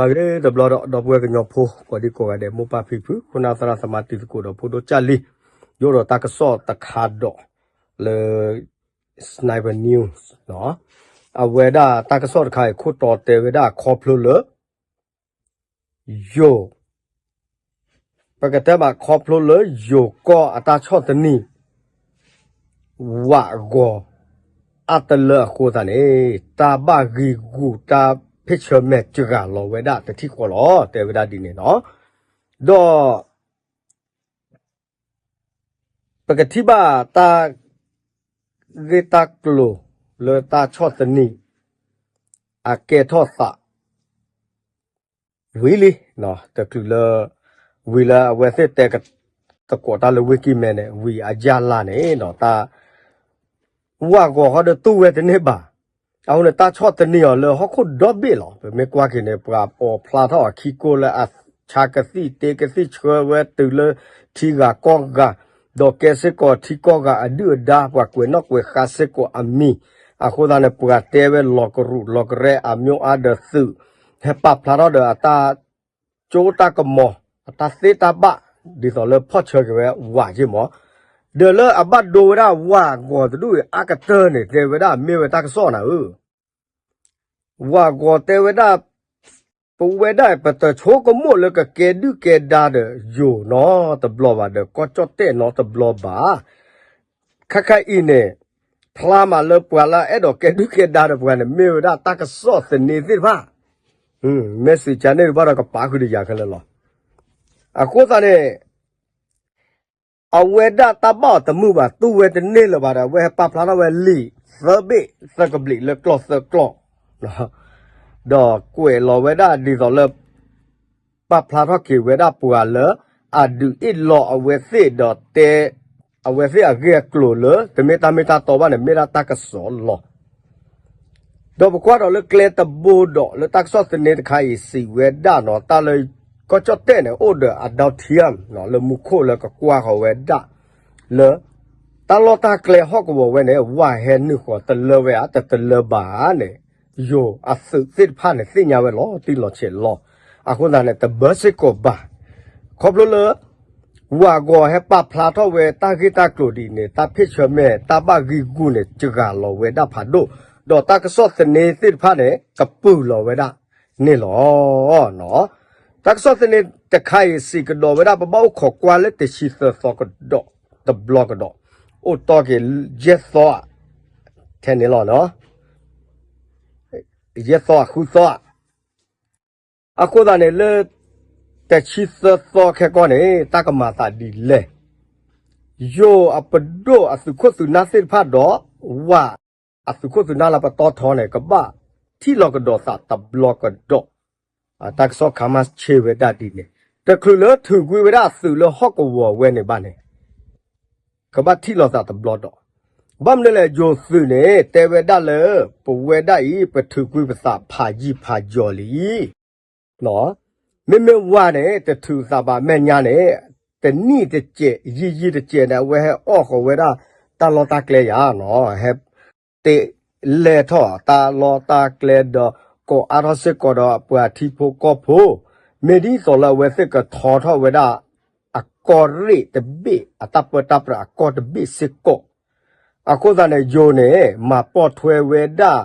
တဘျီဒီး ဒီပုၢ်ဝဲၢ်ကညီဖိ ကိးဒံကိးဂၤဒဲး မိၢ်ပၢ်ဖံဖု ခိၣ်နၢ်သရၣ်သမါတံၤသကိးဒီးဖိဒိၣ်ကၢ်လံ, ယအိၣ်ဒီးတၢ်ကစီၣ်တခါဒီး လၢ Sniper News အဝဲဒၣ်တၢ်ကစီၣ်တခါအံၤ ခိၣ်တီတဲဝဲဒၣ်ခီဖျိလၢ ယိၤ ပကတဲဘၣ်ခီဖျိလၢယိၤကီၢ်အတၢ်ဆီၣ်သနံး ဝးဂီၤ အါတလၢအဃိသတးန့ၣ် တၢ်ဘၣ်ဂံာ်ဂူာ်တၢ်ဖ့ၣ်ဆၢမဲာ်စှၤလီၤဝဲဒၣ်တထံၣ်ဃီလီၤ တဲဝဲဒၣ်ဒ်န့ၣ်လီၤ. ဒီး ပကထံၣ်ဘၣ်တၢ်ဂ့ၢ်တၢ်ကျိၤလၢတၢ်ဆီၣ်သနံး အကဲထီၣ်သး ဝံၤလံ, တချုးလၢ ဝံၤလၢအဝဲသ့ၣ်တဲ သကိးတၢ်လၢဝ့ၢ်ကံၢ်မဲန့ၣ် ဝံၤအယၢ်လၢ်န့ၣ်ဒီး တၢ် ဝးဂီၤဃီဒီးတူၢ်ဝဲတန့ၢ်ဘၣ်. အဃိန့ၣ် တၢ်ဆီၣ်သနံးအီၤလၢဟီၣ်ခိၣ်ဒီဘ့ၣ်လီၤ. ပမ့ၢ်ကွၢ်က့ၤန့ၣ် ပှၤပိာ်ဖျါထီၣ်အခံကိၢ်လၢအဆါကသံၣ်တ့ကသံၣ်ဆှၢဝဲတုၤလၢထံဂၤကီၢ်ဂၤ, ဒီးကဲစ့ၢ်ကီးထံကီၢ်ဂၤအဒုၣ်အဒါ ပှၤကွဲးနီၣ်ကွဲးဃါစ့ၢ်ကီးအမံၤ, အဃိသတးန့ၣ် ပှၤတဲဝဲလီၤကရူးလီၤကရဲအမျိုးအါဒီးသုး ဟဲပာ်ဖျါထီၣ်ဒီးအတၢ် ကၠိတၢ်ကမီၤ အတၢ်သ့တၢ်ဘၣ် ဒ်သိးလၢဖီၣ်ဆၢက့ၤဝဲဝးက့မး, ဒီးလၢအဘၣ်ဒိဝဲဒၣ်ဝးဂီၤတဒူၣ်အံၤအါကတၢၢ်န့ၣ် တဲဝဲဒၣ်မ့ၢ်ဝဲတၢ်ကစီၣ်နၤဧၢ, ဝးဂီၤတဲဝဲဒၣ် ပဝဲဒၣ်ပတဆိကမိၣ်လၢကကဲဒုၣ်ကဲဒါဒီးယိၤနီတဘျီဘၣ်ဒီး ကီၢ်ကၠီၣ်တဲၣ်နီတဘျီဘၣ် ခဲခါအံၤန့ၣ် ဖျါမးလၢပှၤလၢအအဲၣ်ဒိးကဲဒုၣ်ကဲဒါဒီးပှၤန့ၣ် မ့ၢ်ဝဲဒၣ်တၢ်ကစီၣ်သန့သ့ၣ်တဖၣ်, မ့ၢ်စံးကန့ၣ်တဘၣ်ဒီးကပာ်ဃုာ်ဒီးယၤခဲလၢာ်လီၤ. အဃိသတးန့ၣ် အဝဲဒၣ်တၢ်ဘၣ်အီၤတမုာ်ဘၣ် တူၢ်ဝဲတန့ၢ်လၢၤဘၣ်ဒီး အဝဲဟဲပာ်ဖျါထီၣ်ဝဲလံာ်သၢဘ့ၣ်သၢကဘျံးလၢကျီၢ်သၢကျီၢ် ဒီးကွဲးလီၤဝဲဒၣ်ဒ်သိးလၢ ပာ်ဖျါထီၣ်က့ၤဝဲဒၣ်ပှၤလၢ အဒုးအ့ၣ်လိာ်အဝဲသ့ၣ်ဒီးတဲ အဝဲသ့ၣ်အဂ့ၢ်အကျိၤလၢ တမ့ၢ်တၢ်မ့ၢ်တၢ်တီဘၣ်န့ၣ် မ့ၢ်ဒၣ်တၢ်ကစီၣ်လီၤ. ဒီးပကွၢ်ဒီးလၢကျဲတဘိဒီးလၢတၢ်ကစီၣ်သန့တခါအံၤစံးဝဲဒၣ်နီၤ တၢ်လၢ ကီၢ်ကၠီၣ်တဲၣ်န့ၣ် အိၣ်ဒီးအ downtown လၢမူခိၣ်လၢကကွၢ်ဃီၤဝဲဒၣ် လၢ တၢ်လီၢ်တၢ်ကျဲဟီၣ်ကဝီၤဝဲန့ၣ် ဝးဟဲနုာ်ဃီၤတလၢဝဲဧါ တတလၢဘၣ်ဧါန့ၣ် ယိၤအသုးသ့ၣ်တဖၣ်န့ၣ် သ့ၣ်ညါဝဲလီၤတံၢ်လီၤဆဲးလီၤ. အဃိသတးန့ၣ် တဘၢစ့ၢ်ကီးဘၣ်. ခီဖျိလၢ ဝးဂီၤဟဲပာ်ဖျါထီၣ်ဝဲတၢ်ဂ့ၢ်တၢ်ကျိၤဒ်အံၤန့ၣ် တၢ်ဖ့ၣ်ဆၢမဲာ် တၢ်ဘၣ်ဂံာ်ဂူာ်န့ၣ် စှၤလီၤဝဲဒၣ်ဖးဒိၣ်, ဒီးတၢ်ကစီၣ်သန့သ့ၣ်တဖၣ်န့ၣ် ကပုာ်လီၤဝဲဒၣ်န့ၣ်လီၤ. တၢ်ကစီၣ်သန့တခါအံၤ စံးကဒီးဝဲဒၣ် ပဘၣ်အိၣ်ခိးကွၢ်လၢတဆံသၢသီကဒီး တဘျီကဒီး, အိၣ်တီၢ်က့ၤ ယဲၢ်သီဧါ, ထဲန့ၣ်လီၤ. ယဲၢ်သီဧါ ဃုသီဧါ. အဃိသတးန့ၣ်လၢ တဆံသၢသီခဲကီၢ်န့ၣ် တၢ်ကမၤသးဒ်လဲၣ်. ယိၤအပဒိၣ်အသုးခိၣ်သုးနၢ်သ့ၣ်တဖၣ်ဒီး ဝးအသုးခိၣ်သုးနၢ်လၢပတီၢ်ထီန့ၣ် ကဘၣ်ထံၣ်လီၤကဒီးသးတဘျီကဒီး, တၢ်ကစီၣ်ခါမးဆ့ဝဲဒၣ်ဒ်န့ၣ် တချုးလၢထုးကွံာ်ဝဲဒၣ်အသုးလၢဟီၣ်ကဝီၤဝဲန့ၣ်ဘၣ်န့ၣ် ကဘၣ်ထံၣ်လီၤသးတဘျီဒီး, ဘၣ်မနုၤလဲၣ် ယိၤသုးန့ၣ် တဲဝဲဒၣ်လၢ ပဝဲဒၣ်အံၤ ပထုးကွံာ်ပသးဖးယံာ်ဖးယီၤလံ မ့မ့ၢ်ဝးန့ၣ် တထုးသးဘၣ် မဲာ်ညါန့ၣ် တနံၣ်တစဲး ယံာ်ယံာ်တစဲးန့ၣ် အဝဲဟဲအီၣ်ဃီၤဝဲဒၣ် တၢ်လီၢ်တၢ်ကျဲယၤ, ဟဲတ့လဲၤထီၣ်တၢ်လီၢ်တၢ်ကျဲဒီး ကိးအါထီၣ်စ့ၢ်ကီးဒီးပှၤထံဖိကီၢ်ဖိ, မ့ၢ်ဒ်သိးလၢအဝဲသ့ၣ်ကထီထီၣ်ဝဲဒၣ် အကီၢ်ရ့ၣ်တဘ့ၣ် အတၢ်ပၢတၢ်ပြးအကီၢ်တဘ့ၣ်စ့ၢ်ကီး အဃိသတးန့ၣ် ယိၤန့ၣ် မၤပိာ်ထွဲဝဲဒၣ်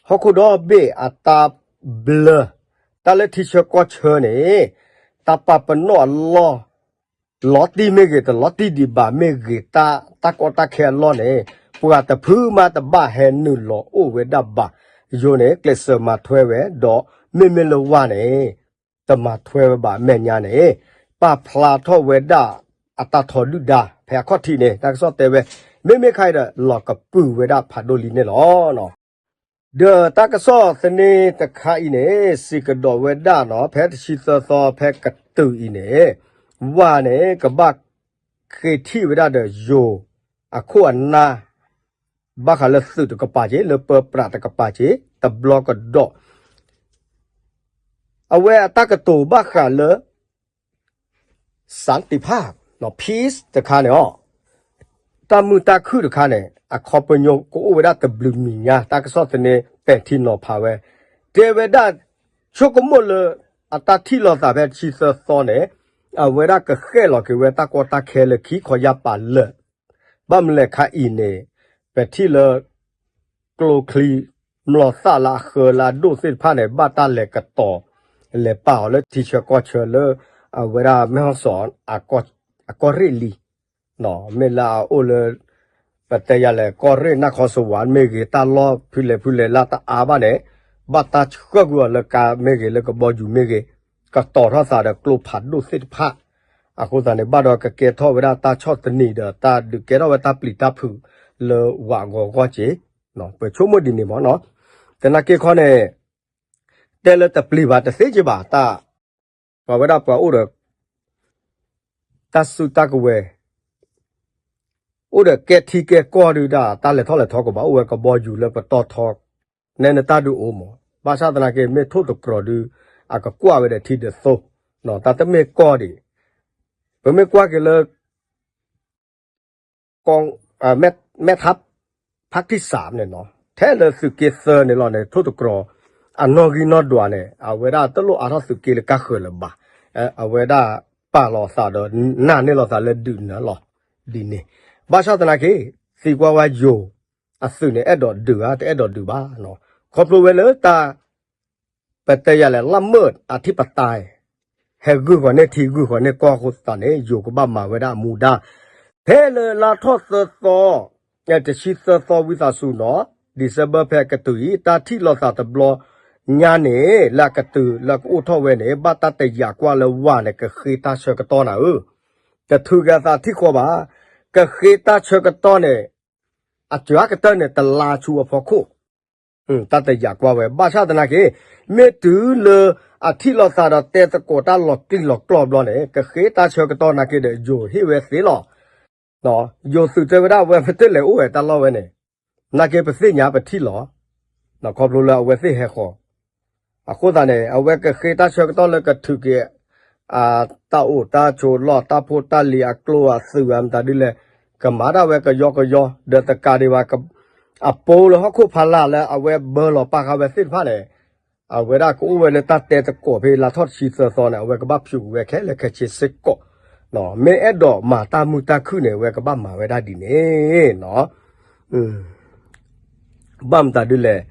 ဟီၣ်ခိၣ်ဒီဘ့ၣ်အတၢ်ဘျၢ တၢ်လၢထံဆၢကီၢ်ဆၢန့ၣ် တၢ်ပာ်ပနီၣ်အလီၢ် လီၤတံၢ်မ့ၢ်ဂ့ၤ တလီၤတံၢ်ဒံးဘၣ်မ့ၢ်ဂ့ၤ တၢ် တၢ်ကီတၢ်ခဲအလီၢ်န့ၣ် ပှၤတဖုမးတဘၣ်ဟဲနုာ်လီၤအိၣ်ဝဲဒၣ်ဘၣ်. ယိၤန့ၣ် ကျဲးစၢးမၤထွဲဝဲ ဒီးမ့မ့ၢ်လၢဝးန့ၣ် တမၤထွဲဝဲဘၣ် အမဲာ်ညါန့ၣ် ပာ်ဖျါထီၣ်ဝဲဒၣ် အတၢ်ထီဒုၣ်ဒါ ဖဲအခီၣ်ထံးန့ၣ် တၢ်ကစီၣ်တဲဝဲ မ့မ့ၢ်ခါအံၤဒီး လီၤကပုာ်ဝဲဒၣ်ဖးဒိၣ်လံန့ၣ်လီၤ. ဒီးတၢ်ကစီၣ်သန့တခါအံၤန့ၣ် စံးကဒီးဝဲဒၣ်နီၤ ဖဲတဆံသၢသီ ဖဲကတုၤအံၤန့ၣ် ဝးန့ၣ် ကဘၣ်ဃ့ထံၣ်ဝဲဒၣ်ဒီးယိၤ အခိၣ်အနၢ် ဘၣ်ဃးလၢသုးတကပၤက့ၤ လၢပၢပြးတကပၤက့ၤ တဘျီကဒီး အဝဲအတၢ်ကတိၤဘၣ်ဃးလၢ စၣ်တံၣ်ဖၣ် peace တခါန့ၣ်အီၤ တၢ်မုာ်တၢ်ခုၣ်တခါန့ၣ် အခီပညီကအိၣ်ဝဲဒၣ်တဘျုးမံၤညါ တၢ်ကစီၣ်သန့ပဲာ်ထံနီၤဖးဝဲ တဲဝဲဒၣ် ဆိကမိၣ်လၢ အတၢ်ထံၣ်လိာ်သးဖဲတဆံသၢသီန့ၣ် အဝဲဒၣ်ကဃဲၣ်လီၤက့ၤဝဲတၢ်ကီတၢ်ခဲလၢခံခီယၢ်ပာ်လၢာ် ဘၣ်မနုၤလဲၣ်ခါအံၤန့ၣ် ပထံၣ်လၢ ကျိချံမျိာ်သၣ်လၢအဃၢလၢအဒိၣ်သ့ၣ်တဖၣ်န့ၣ် ဘၣ်တၢ်လဲၤကတီၤ လဲၤပာ်အီၤလၢထံဆၢကီၢ်ဆၢလၢ အဝဲဒၣ်မဲၢ်ဟီၣ်စီၤ အကီၢ်ရ့ၣ်လံ မ့ၢ်လၢအအိၣ်လၢ ပတဲယၤလဲၣ် ကီၢ်ရ့ၣ်နၢ်ခီစဝးမ့ၢ်ဂ့ၤ တၢ်လီၢ်ဖုလဲၤဖုလဲၤလၢတအါဘၣ်န့ၣ် ဘၣ်တၢ်ဆှၢကွံာ်အီၤလၢကါမ့ၢ်ဂ့ၤလၢကဘီယူၤမ့ၢ်ဂ့ၤ ကတီၤထီၣ်သးဒီးကျိဖးဒိၣ်သ့ၣ်တဖၣ် အဃိသတးန့ၣ် ဘၣ်ဒီးကကဲထီၣ်ဝဲဒၣ်တၢ်ဆီၣ်သနံးဒီးတၢ်ဒုးကဲထီၣ်ဝဲတၢ်ပျံၤတၢ်ဖုးလၢဝးဂီၤဂီၢ်က့ၤ ပဆိကမိၣ်ဒ်န့ၣ်မ့ၢ်နီၤ သနာ်က့ခီန့ၣ် တဲလၢတပျံၤဘၣ်တသ့က့ၤဘၣ် တၢ် ပှၤဝဲဒၣ်ပှၤအိၣ်ဒီး တၢ်စုတၢ်ကဝဲၤ အိၣ်ဒီးကဲထံကဲကီၢ်ဒုးဒၣ် တၢ်လဲၤထီၣ်လဲၤထီကဘၣ်အိၣ်ဝဲကဘီယူၤလၢပတီၢ်ထီ နဲနတၢ်ဒုးအိၣ်မး ဘၣ်ဆၣ်သနာ်က့ မ့ၢ်ထိၣ်သတြီၤဒုး အကကွၢ်ဝဲဒီးထံဒုးသိ တၢ်တမ့ၢ်ကီၢ်ဒံး ပမ့ၢ်ကွၢ်က့ၤလၢ ကီၢ် မဲၣ်ထါ ဖးကထံၣ်စးန့ၣ်နီၤ ထဲလၢသုးက့သၢန့ၣ်လီၤန့ၣ် ထိၣ်သတြီၤ အနီၣ်ဂံၢ်နီၣ်ဒွးန့ၣ် အဝဲဒၣ်တလိၣ်အါထီၣ်သုးက့လၢကါဃၢၤလၢၤဘၣ် အဝဲဒၣ်ပာ်လီၤသးဒီး နာ်န့ၢ်လီၤသးလၢဒုးနၢၤလီၤ ဒ်န့ၣ် ဘၣ်ဆၣ်သနာ်က့ သံကွၢ်ဝဲယိၤ အသုးန့ၣ် အဲၣ်ဒိးဒုးဧါ တအဲၣ်ဒိးဒုးဘၣ် ခီဖျိဝဲလၢတၢ် ပတဲယၤလဲၣ် လၢမၢၢ်အထံပတာ် ဟဲဂုာ်ဃီၤန့ၢ်ထံဂုာ်ဃီၤန့ၢ်ကီၢ်အဃိသတးန့ၣ် ယိၤကဘၣ်မၤဝဲဒၣ်အမူဒါ ဖဲလၢလါထီၣ်သၢသီ တဆံသၢသီဝံသးစူၤနီၤ December ဖဲအကတုၤအံၤ တၢ်ထံၣ်လိာ်သးတဘျီညါန့ၣ် လၢအကတုၤလၢကအိၣ်ထီၣ်ဝဲန့ၣ် ဘၣ်တၢ်တယာ်ကွၢ်လၢဝၤန့ၣ် ကဃ့တၢ်ဆၢကတီၢ်နၤဧၢ တထုးက့ၤအသးထံၣ်ဃီဘၣ် ကဃ့တၢ်ဆၢကတီၢ်န့ၣ် အစှၤကတၢၢ်န့ၣ် တလါဆူအဖီခိၣ် တၢ်တယာ်ကွၢ်ဝဲ ဘၣ်ဆၣ်သနာ်က့ မ့ၢ်တုၤလၢအထံၣ်လိာ်သးဒီးတဲသကိးတၢ်လီၤကျံၤလီၤကျီဘျီန့ၣ် ကဃ့တၢ်ဆၢကတီၢ်နာ်က့ဒီး ယိၤဟ့ၣ်ဝဲသ့လီၤ. ယိၤသုးတဲဝဲဒၣ်ဝဲ ပတလဲၤအိၣ်ဝဲတၢ်လီၢ်ဝဲန့ၣ် နာ်က့ပသ့ၣ်ညါပထံၣ်လီၤ. ခီဖျိလၢအဝဲသ့ၣ်ဟဲဃီၤ အဃိသတးန့ၣ် အဝဲကဃ့တၢ်ဆၢကတီၢ်လၢကထုးက့ၤ တၢ်အိၣ်တၢ်ဆိးလီၢ်တၢ်ဖိတၢ်လံၤအကျိအသုးအမတၤဒ်လဲၣ် ကမၤဒၣ်ဝဲကယီကယီ ဒီးတကးဒံးဘၣ် အပိလၢဟီၣ်ခိၣ်ဖီလာ်လၢအဝဲဘၢလီၤပာ်ဃာ်ဝဲသ့ၣ်တဖၣ်န့ၣ် အဝဲဒၣ်ကအိၣ်ဝဲလၢတၢ်တဲသကိးဖဲလါထီၣ်တဆံသၢသီန့ၣ် အဝဲကဘၣ်ဖျိးဝဲခဲလၢာ်ခဲဆ့စ့ၢ်ကီး, မ့ၢ်အဲၣ်ဒိးမၤတၢ်မုာ်တၢ်ခုၣ်န့ၣ် အဝဲကဘၣ်မၤဝဲဒၣ်ဒ်န့ၣ်နီၤ. ဘၣ်မတၤဒ်လဲၣ်,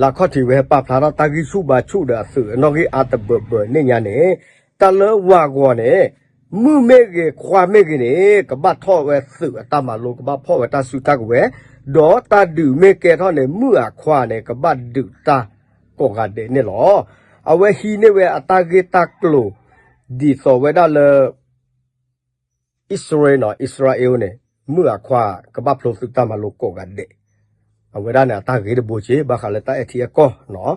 လၢခီၣ်ထံးဝဲဟဲပာ်ဖျါထီၣ်တၢ်ဂံၢ်ဆူၣ်ဘါဆူၣ်ဒီးအသုးအနီၣ်ဂံၢ်အါတဘၢဘၢန့ၣ်ညါန့ၣ်, တၢ်လၢဝၤဂီၤန့ၣ် မုၢ်မ့ၢ်ဂ့ၤခွါမ့ၢ်ဂ့ၤန့ၣ် ကဘၣ်ထီၣ်ဝဲသုးအတၢ်မၤလိ ကဘၣ်ဖီၣ်ဝဲတၢ်စုတၢ်ကဝဲၤ, ဒီးတၢ်ဒုးမ့ၢ်ကဲထီၣ်န့ၣ် မုၢ်အခွါန့ၣ် ကဘၣ်ဒုးတၢ်ကိးဂၤဒဲးန့ၣ်လီၤ. အဝဲဟံးန့ၢ်ဝဲအတၢ်ဂ့ၢ်တၢ်ကျိၤ ဒ်သိးဝဲဒၣ်လၢ အံၣ်စရ့လးနီၤ, အံၣ်စရ့လးန့ၣ် မုၢ်အခွါကဘၣ်ဖျိသုးတၢ်မၤလိကိးဂၤဒဲး, အဝဲဒၣ်န့ၣ် အတၢ်ဂ့ၤတဘိက့ၤ ဘၣ်ဃးလၢတၢ်အဲၣ်ထံအဲၣ်ကီၢ်နီၤ.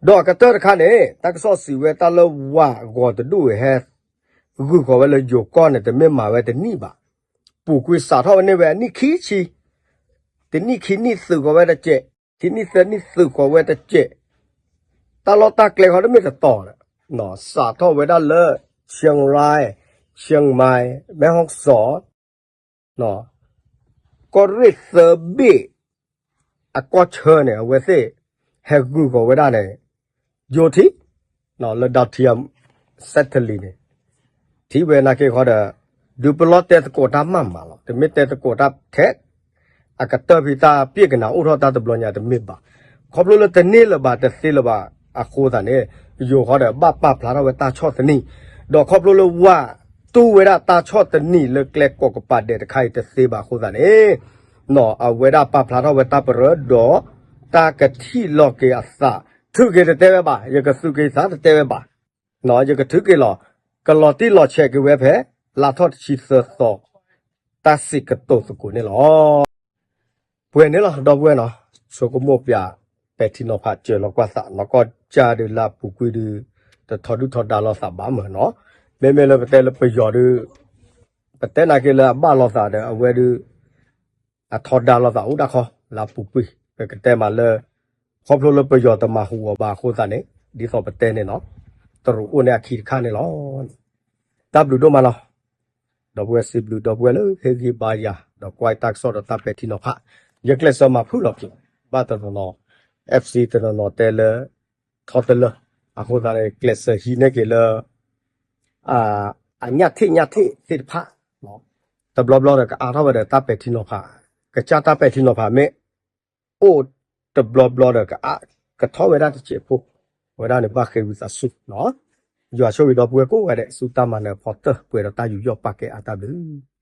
ဒီးအကတၢၢ်တခါန့ၣ် တၢ်ကစီၣ်စံးဝဲတၢ်လၢဝၤဂီၤတဒူၣ်ဝဲဟဲ ဂုာ်ဃီၤဝဲလၢယိၤကီၢ်န့ၣ် တမ့ၢ်မၤဝဲတနံၣ်ဘၣ်, ပူၤကွံာ်စးထီၣ်ဝဲန့ၢ်ဝဲအနံၣ်ခံဆံ, တနံၣ်ခံနံၣ်သုးဃီၤဝဲတစဲး, ခံနံၣ်သၢနံၣ်သုးဃီၤဝဲတစဲး, တၢ်လီၢ်တၢ်ကျဲဃီတမ့ၢ်တတီၤ, စးထီၣ်ဝဲဒၣ်လၢ ရှၢၣ်ရၢၣ်, ရှၢၣ်မၢၣ်, မဲၢ်ဟီၣ်စီၤ ကီၢ်ရ့ၣ်သၢဘ့ၣ် အကီၢ်ဆၢန့ၣ် အဝဲသ့ၣ်ဟဲဂုာ်ဃီၤဝဲဒၣ်န့ၣ် ယိၤထံ လၢ Dalton Satellite န့ၣ် ထံၣ်ဝဲနာ်က့ခီဒီး ဒုးပလီၢ်တဲသကိးတၢ်မၤမးလီၤ. တမ့ၢ်တဲသကိးတၢ်ထဲ အကတၢၢ်ဖဲတၢ်ပျဲကနၣ်အိၣ်ထီၣ်တၢ်တဘျီညါတမ့ၢ်ဘၣ်. ခီဖျိလၢတန့ၢ်လၢၤဘၣ်တသ့လၢၤဘၣ်အဃိသတးန့ၣ် ယိၤဃီဒီးဘၣ်ပာ်ဖျါထီၣ်ဝဲတၢ်ဆီၣ်သနံး, ဒီးခီဖျိလၢဝၤတူၢ်ဝဲဒၣ်တၢ်ဆီၣ်သနံးလၢကျဲကိးကပၤဒဲးတခါအံၤတသ့ဘၣ်အဃိသတးန့ၣ် အဝဲဒၣ်ပာ်ဖျါထီၣ်ဝဲတၢ်ပရၢဒီး တၢ်ကထံၣ်လီၤက့ၤအသး ထုးက့ၤတတဲဝဲဘၣ်, ယကသုးက့ၤသးတတဲဝဲဘၣ်, ယကထုးက့ၤလီၤ, ကလီၤတံၢ်လီၤဆဲးက့ၤဝဲဖဲ လါထီၣ်တဆံသၢသီ တၢ်စံးကတိၤသကိးန့ၣ်လီၤ. ပှဲၤန့ၣ်လီၤ ဒီပုၢ်ဝဲၢ်နီၤ, ဆိကမိၣ်ပၠး ပဲာ်ထံနီၤဖးစၢၤလီၤကွၢ်သး နီၢ်ကီၢ်ကၢ်ဒုးလၢအပူၤကွံာ်ဒုး တထီဒုၣ်ထီဒါလိာ်သးဘၣ်မၢ်နီၤ, မ့မ့ၢ်လၢပတဲလၢပယီၤဒုး ပတဲနာ်က့လၢအဘၣ်လိာ်သးဒီးအဝဲဒုး အထီဒါလိာ်သးအိၣ်ဒၣ်ခီ လၢအပူၤကွံာ် ပကတဲမးလၢ ခီဖျိလၢပယီၤတမၤဟူးဂီၤဘၣ်အဃိသတးန့ၣ် ဒ်သိးပတဲန့ၣ်နီၤ, တရူးအိၣ်န့ၢ်အခံတခါန့ၣ်လီၤ. တၢ်ဘျုးဒိၣ်မးလီၤ. ဒီပုၢ်ဝဲၢ်စံးဘျုးဒီပုၢ်ဝဲၢ်လၢဟ့ၣ်ဂံၢ်ဘါယၤ ဒီးကွၢ်တၢ်ကစီၣ်ဒီးတၢ်ပဲာ်ထံနီၤဖး, ယကျဲးစၢးမၤဖုၣ်လီၤက့ၤ ဘၣ်တနီၤနီၤ FC တနီၤနီၤတဲလၢ ထီတလၢ အဃိသတးန့ၣ် ကျဲးစၢးဟံးန့ၢ်က့ၤလၢ အညၣ်ထံၣ်ညၣ်ထံၣ်သ့ၣ်တဖၣ် တဘျီဘျီဒီးကအါထီၣ်ဝဲဒီးတၢ်ပဲာ်ထံနီၤဖး, ကစၢ်တၢ်ပဲာ်ထံနီၤဖးမ့ၢ်အိၣ်တဘျီဘျီဒီး ကထီၣ်ဝဲဒၣ်တစဲးဖိ, အဝဲဒၣ်န့ၣ်ဘၣ်ဃ့ဝံသးစူၤ. ယွၤဆိၣ်ဂ့ၤဒီပုၢ်ဝဲၢ်ကိးဂၤဒဲး ဆူတၢ်မၤနၢၤအဖီတၢၢ်ပှဲၤဒီးတၢ်ယူးယီၣ်ပာ်ကဲအါတၢ်ဘျုး